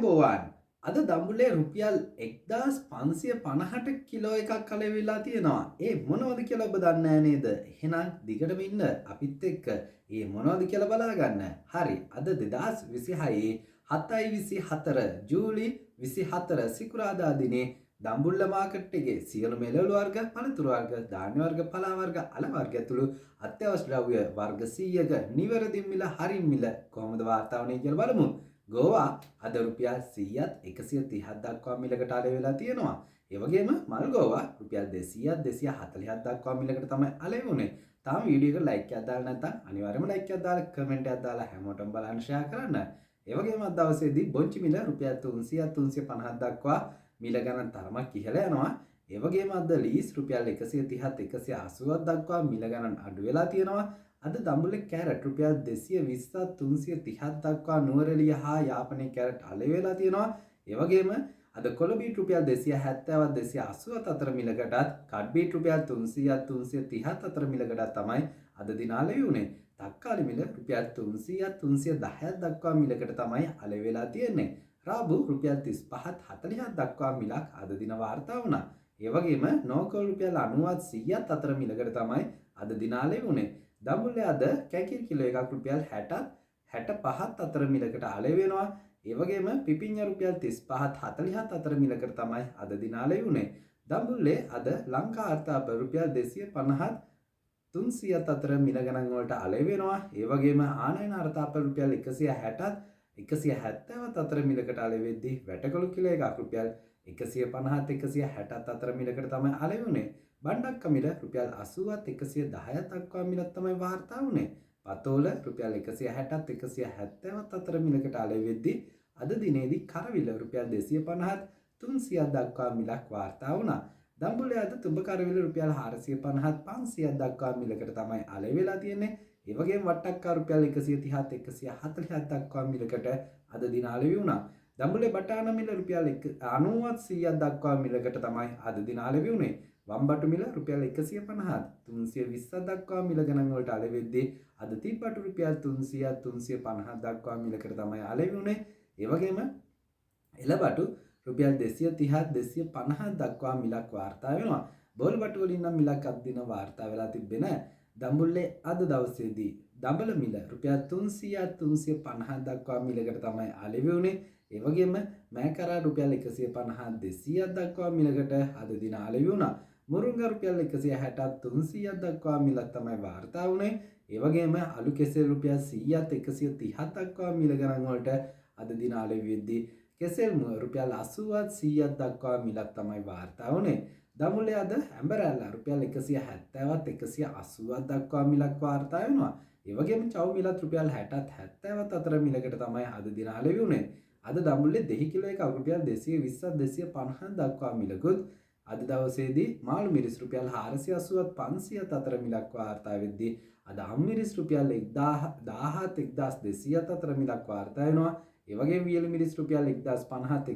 ආයුබෝවන්. අද දඹුල්ලේ රුපියල් 1550ට කිලෝ එකක් අලෙවිලා තියෙනවා. ඒ මොනවද කියලා ඔබ දන්නේ නෑ නේද? එහෙනම් දිගටම ඉන්න අපිත් එක්ක. ඒ මොනවද කියලා බලා ගන්න. හරි. අද 2026 7.24 ජූලි 24 සිකුරාදා දිනේ දඹුල්ල මාකට් එකේ සියලුම එළවලු වර්ග, පළතුරු වර්ග, ධාන්‍ය වර්ග, පලා වර්ග, අල වර්ග ඇතුළු අත්‍යවශ්‍ය ද්‍රව්‍ය වර්ග 100ක නිවැරදි මිල, හරිම මිල කොහොමද වාර්තා වුනේ කියලා බලමු. ගෝවා අද රුපියල් 100ත් 130ක් දක්වා මිලකට අලෙවි වෙලා තියෙනවා. ඒ වගේම මල් ගෝවා රුපියල් 200ත් 240ක් දක්වා මිලකට තමයි අලෙවි වුනේ. තාම වීඩියෝ එකට ලයික් එකක් දාලා නැත්නම් අනිවාර්යයෙන්ම ලයික් එකක් දාලා, කමෙන්ට් එකක් දාලා හැමෝටම බලන්න ෂෙයා කරන්න. ඒ වගේම අද දවසේදී බොංචි මිල රුපියල් 300ත් 350ක් දක්වා මිල ගණන් තරමක් ඉහළ යනවා. ඒ වගේම අද ලීස් රුපියල් 130ත් 180ක් දක්වා මිල ගණන් අඩු වෙලා තියෙනවා. අද දඹුල්ලේ කැරට් රුපියල් 220ත් 330ක් දක්වා නුවරඑළිය හා යාපනයේ කැරට් අලෙවි වෙලා තියෙනවා. ඒ වගේම අද කොළ බීට් රුපියල් 270ත් 280ත් අතර මිලකටත්, කට් බීට් රුපියල් 300ත් 330ත් අතර මිලකටත් තමයි අද දින අලෙවි වුනේ. තක්කාලි මිල රුපියල් 300ත් 310ක් දක්වා මිලකට තමයි අලෙවි වෙලා තියෙන්නේ. රාබු රුපියල් 35ත් 40ක් දක්වා මිලක් අද දින වාර්තා වුණා. ඒ වගේම නෝකල් රුපියල් 90ත් 100ත් අතර මිලකට තමයි අද දින අලෙවි වුනේ. දඹුල්ලේ අද කැකිරි කිලෝ එකක් රුපියල් 60ත් 65ත් අතර මිලකට අලෙවි වෙනවා. ඒ වගේම පිපිඤ්ඤා රුපියල් 35ත් 40ත් අතර මිලකට තමයි අද දින අලෙවි වුනේ. දඹුල්ලේ අද ලංකා අර්ථාප රුපියල් 250ත් 300ත් අතර මිල ගණන් වලට අලෙවි වෙනවා. ඒ වගේම ආනයන අර්ථාප රුපියල් 160ත් 170ත් අතර මිලකට අලෙවි වෙද්දී, වැටකොළු කිලෝ එකක් රුපියල් 150ත් 160ත් අතර මිලකට තමයි අලෙවි වුනේ. බණ්ඩක්ක මිල රුපියල් 80ත් 110ත් දක්වා මිලක් තමයි වාර්තා වුනේ. පතෝල රුපියල් 160ත් 170ත් අතර මිලකට අලෙවි වෙද්දී, අද දිනේදී කරවිල රුපියල් 250ත් 300ක් දක්වා මිලක් වාර්තා වුණා. දඹුල්ලේ අද තුඹ කරවිල රුපියල් 450ත් 500ක් දක්වා මිලකට තමයි අලෙවි වෙලා තියෙන්නේ. ඒ වගේම වට්ටක්කා රුපියල් 130ත් 140ක් දක්වා මිලකට අද දින අලෙවි වුණා. දඹුල්ලේ බටාන මිල රුපියල් 90ත් 100ක් දක්වා මිලකට තමයි අද දින අලෙවි වුණේ. වම්බටු මිල රුපියල් 150ත් 320ක් දක්වා මිල ගණන් වලට අලෙවි වෙද්දී, අද තිබ්බටු රුපියල් 300ත් 350ක් දක්වා මිලකට තමයි අලෙවි වුණේ. ඒ වගේම එළබටු රුපියල් 230ත් 250ක් දක්වා මිලක් වාර්තා වෙනවා. බෝල් බටු වලින් නම් මිලක් අද දින වාර්තා වෙලා තිබ්බේ නැහැ. දඹුල්ලේ අද දවසේදී දඹල මිල රුපියල් 300ත් 350ක් දක්වා මිලකට තමයි අලෙවි වුණේ. ඒ වගේම මෑකරා රුපියල් 150ත් 200ක් දක්වා මිලකට අද දින අලෙවි වුණා. මුරුංගා රුපියල් 160ත් 300ක් දක්වා මිලක් තමයි වාර්තා වුණේ. ඒ වගේම අලු කෙසෙල් රුපියල් 100ත් 130ක් දක්වා මිල ගණන් වලට අද දින අලෙවි වෙද්දී, කෙසෙල් මුව රුපියල් 80ත් 100ක් දක්වා මිලක් තමයි වාර්තා වුණේ. දඹුල්ලේ අද ඇඹරැල්ලා රුපියල් 170ත් 180ක් දක්වා මිලක් වාර්තා වෙනවා. ඒ වගේම චව් මිලත් රුපියල් 60ත් 70ත් අතර මිලකට තමයි අද දින අලෙවි වුණේ. අද දඹුල්ලේ දෙහි කිලෝ එක රුපියල් 220ත් 250ක් දක්වා මිලකුත්, අද දවසේදී මාළු මිරිස් රුපියල් 480ත් 500ත් අතර මිලක් වාර්තා වෙද්දී, අද අම් මිරිස් රුපියල් 1000ත් 1200ත් අතර මිලක් වාර්තා වෙනවා. ඒ වගේම වියලි මිරිස් රුපියල් 1050ත්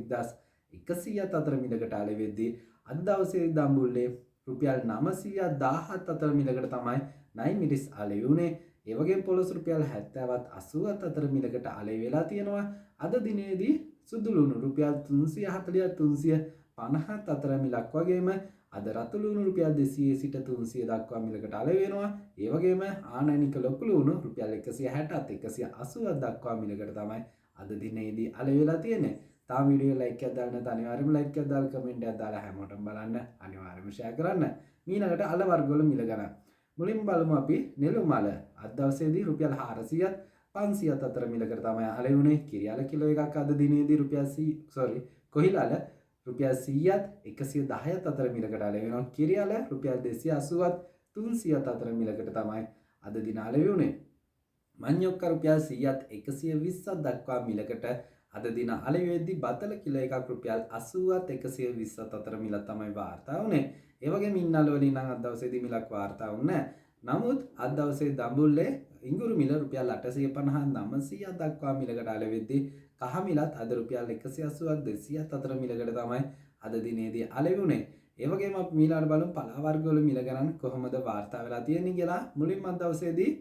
1100ත් අතර මිලකට අලෙවි වෙද්දී, අද දවසේ දඹුල්ලේ රුපියල් 900ත් 1000ත් අතර මිලකට තමයි නයි මිරිස් අලෙවි වුණේ. ඒ වගේම පොළොස් රුපියල් 70ත් 80ත් අතර මිලකට අලෙවි වෙලා තියෙනවා. අද දිනේදී සුදු ලුණු රුපියල් 340ත් 350ත් අතර මිලක් වගේම, අද රතු ලුණු රුපියල් 200 සිට 300 දක්වා මිලකට අලෙවි වෙනවා. ඒ වගේම ආනයනික ලොකු ලුණු රුපියල් 160ත් 180ක් දක්වා මිලකට තමයි අද දිනේදී අලෙවි වෙලා තියෙන්නේ. තාම වීඩියෝ ලයික් එකක් දාන්න නැත්නම් අනිවාර්යයෙන්ම ලයික් එකක් දාලා, කමෙන්ට් එකක් දාලා හැමෝටම බලන්න අනිවාර්යයෙන්ම ෂෙයා කරන්න. මීළඟට අල වර්ග වල මිල ගණන්. මුලින්ම බලමු අපි නෙළුම් අල. අද දවසේදී රුපියල් 400ත් 500ත් අතර මිලකට තමයි අලෙවි වුණේ. කිරියාල කිලෝ එකක් අද දිනේදී රුපියල් සෝරි, කොහිලාල රුපියල් 100ත් 110ත් අතර මිලකට අලෙවි වෙනවා. කිරියාල රුපියල් 280ත් 300ත් අතර මිලකට තමයි අද දින අලෙවි වුණේ. මඤ්ඤොක්ක රුපියල් 100ත් 120ක් දක්වා මිලකට අද දින අලෙවි වෙද්දී, බතල කිලෝ එකක් රුපියල් 80ත් 120ත් අතර මිලක් තමයි වාර්තා වුණේ. ඒ වගේම ඉන්නල වලින් නම් අද දවසේදී මිලක් වාර්තා වුණේ නැහැ. නමුත් අද දවසේ දඹුල්ලේ ඉඟුරු මිල රුපියල් 850 900ක් දක්වා මිලකට අලෙවි වෙද්දී, කහ මිලත් අද රුපියල් 180ක් 200ක් අතර මිලකට තමයි අද දිනේදී අලෙවි වුණේ. ඒ වගේම අපි මීළඟට බලමු පලා වර්ග වල මිල ගණන් කොහොමද වාර්තා වෙලා තියෙන්නේ කියලා. මුලින්ම අද දවසේදී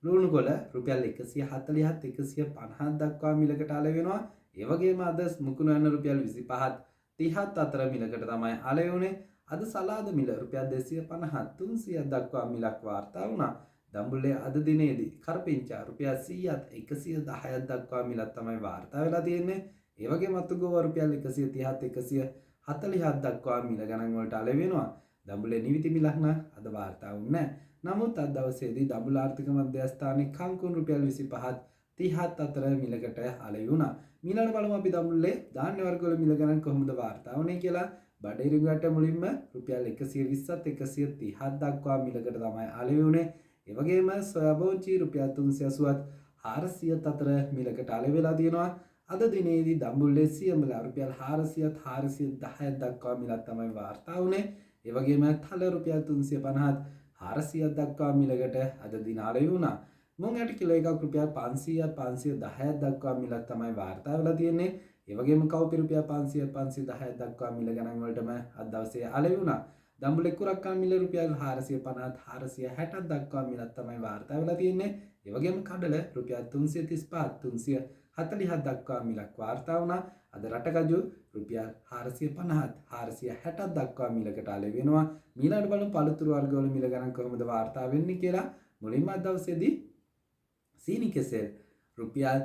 ලුණු කොළ රුපියල් 140ත් 150ක් දක්වා මිලකට අලෙවි වෙනවා. ඒ වගේම අද මුකුණු යන රුපියල් 25ත් 30ත් අතර මිලකට තමයි අලෙවි වුණේ. අද සලාද මිල රුපියල් 250ත් 300ක් දක්වා මිලක් වාර්තා වුණා. දඹුල්ලේ අද දිනේදී කරපිංචා රුපියල් 100ත් 110ක් දක්වා මිලක් තමයි වාර්තා වෙලා තියෙන්නේ. ඒ වගේම අතුගෝවා රුපියල් 130ත් 140ක් දක්වා මිල ගණන් වලට අලෙවි වෙනවා. දඹුල්ලේ නිවිති මිලක් නම් අද වාර්තා වුණේ නැහැ. නමුත් අද දවසේදී දඹුල්ල ආර්ථික මධ්‍යස්ථානයේ කංකුන් රුපියල් 25ත් 30ත් අතර මිලකට අලෙවි වුණා. මීළඟට බලමු අපි දඹුල්ලේ ධාන්‍ය වර්ගවල මිල ගණන් කොහොමද වාර්තා වුණේ කියලා. බඩේරිඟුවට මුලින්ම රුපියල් 120ත් 130ක් දක්වා මිලකට තමයි අලෙවි වුණේ. ඒ වගේම සොයා බෝංචි රුපියල් 380ත් 400ත් අතර මිලකට අලෙවි වෙලා තියෙනවා. අද දිනේදී දඹුල්ලේ සියඹලා රුපියල් 400ත් 410ක් දක්වා මිලක් තමයි වාර්තා වුණේ. ඒ වගේම තල රුපියල් 350ත් 400ක් දක්වා මිලකට අද දින අලෙවි වුණා. මුං ඇට කිලෝ එකක් රුපියල් 500ත් 510ක් දක්වා මිලක් තමයි වාර්තා වෙලා තියෙන්නේ. ඒ වගේම කව්පි රුපියල් 500ත් 510ක් දක්වා මිල ගණන් වලටම අද දවසේ අලෙවි වුණා. දඹුල්ලේ කුරක්කන් මිල රුපියල් 450ත් 460ක් දක්වා මිලක් තමයි වාර්තා වෙලා තියෙන්නේ. ඒ වගේම කඩල රුපියල් 335ත් 340ක් දක්වා මිලක් වාර්තා වුණා. අද රටකජු රුපියල් 450ත් 460ක් දක්වා මිලකට අලෙවි වෙනවා. මීළඟට බලමු පළතුරු වර්ගවල මිල ගණන් කොහොමද වාර්තා වෙන්නේ කියලා. මුලින්ම අද දවසේදී සීනි කෙසෙල් රුපියල්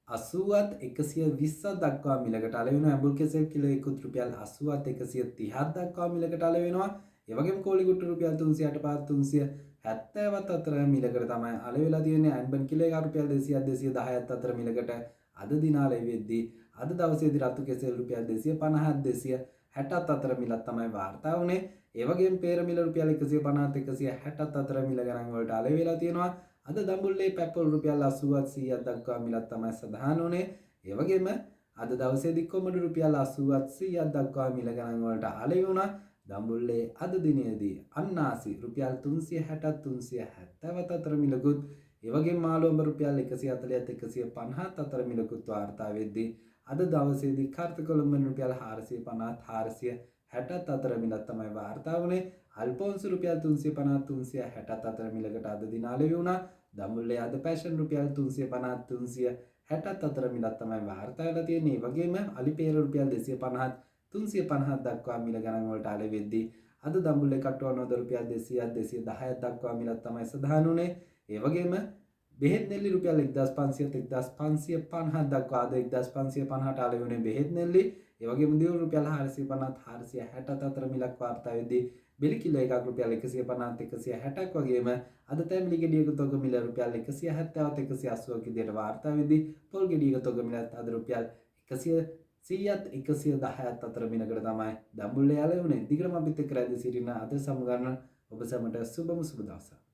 80ත් 120ක් දක්වා මිලකට අලෙවි වෙනවා. ඇඹුල් කෙසෙල් කිලෝ එකකුත් රුපියල් 80ත් 130ක් දක්වා මිලකට අලෙවි වෙනවා. ඒ වගේම කෝලි කුට්ටු රුපියල් 365ත් 370ත් අතර මිලකට තමයි අලෙවි වෙලා තියෙන්නේ. ඇන්බන් කිලෝ එක රුපියල් 200ත් 210ත් අතර මිලකට අද දින අලෙවි වෙද්දී අද දවසේදී රතු කෙසෙල් රුපියල් 250ත් 260ත් අතර මිලක් තමයි වාර්තා වුණේ. ඒ වගේම පේර මිල රුපියල් 150ත් 160ත් අතර මිල ගණන් වලට අලෙවි වෙලා තියෙනවා. අද දඹුල්ලේ පැපොල් රුපියල් 80ත් 100ක් දක්වා මිලක් තමයි සඳහන් වුණේ. ඒ වගේම අද දවසේදී කොමඩු රුපියල් 80ත් 100ක් දක්වා මිල ගණන් වලට අලෙවි වුණා. දඹුල්ලේ අද දිනේදී අන්නාසි රුපියල් 360ත් 370ත් අතර මිලකුත්, ඒ වගේම මාළු අඹ රුපියල් 140ත් 150ත් අතර මිලකුත් වාර්තා වෙද්දී අද දවසේදී කර්ත කොළඹ රුපියල් 450ත් 460ත් අතර මිලක් තමයි වාර්තා වුණේ. අල්පොන්සු රුපියල් 350ත් 360ත් අතර මිලකට අද දින අලෙවි වුණා. දඹුල්ලේ අද පැෂන් රුපියල් 350ත් 360ත් අතර මිලක් තමයි වාර්තා වෙලා තියෙන්නේ. ඒ වගේම අලිපේර රුපියල් 250ත් 350ක් දක්වා මිල ගණන් වලට අලෙවි වෙද්දී අද දඹුල්ලේ කටුවනෝද රුපියල් 200ත් 210ක් දක්වා මිලක් තමයි සඳහන් වුණේ. ඒ වගේම බෙහෙත් නෙල්ලි රුපියල් 1500ත් 1550ක් දක්වා අද 1550ට අලෙවි වුණේ බෙහෙත් නෙල්ලි. ඒ වගේම දියුරු රුපියල් 450ත් 460ත් අතර මිලක් වාර්තා වෙද්දී බෙලි කිලෝ එකක් රුපියල් 150ත් 160ක් වගේම අද තැඹිලි ගෙඩියක තොග මිල රුපියල් 170ත් 180ක් විදියට වාර්තා වෙද්දී පොල් ගෙඩියක තොග මිලත් අද රුපියල් 100ත් 110ත් අතර මිලකට තමයි දඹුල්ලේ අලෙවි වුණේ. දිගටම අපිත් එක්ක රැඳී සිටින අද සමුගන්න ඔබ සැමට සුබම සුබ දවසක්.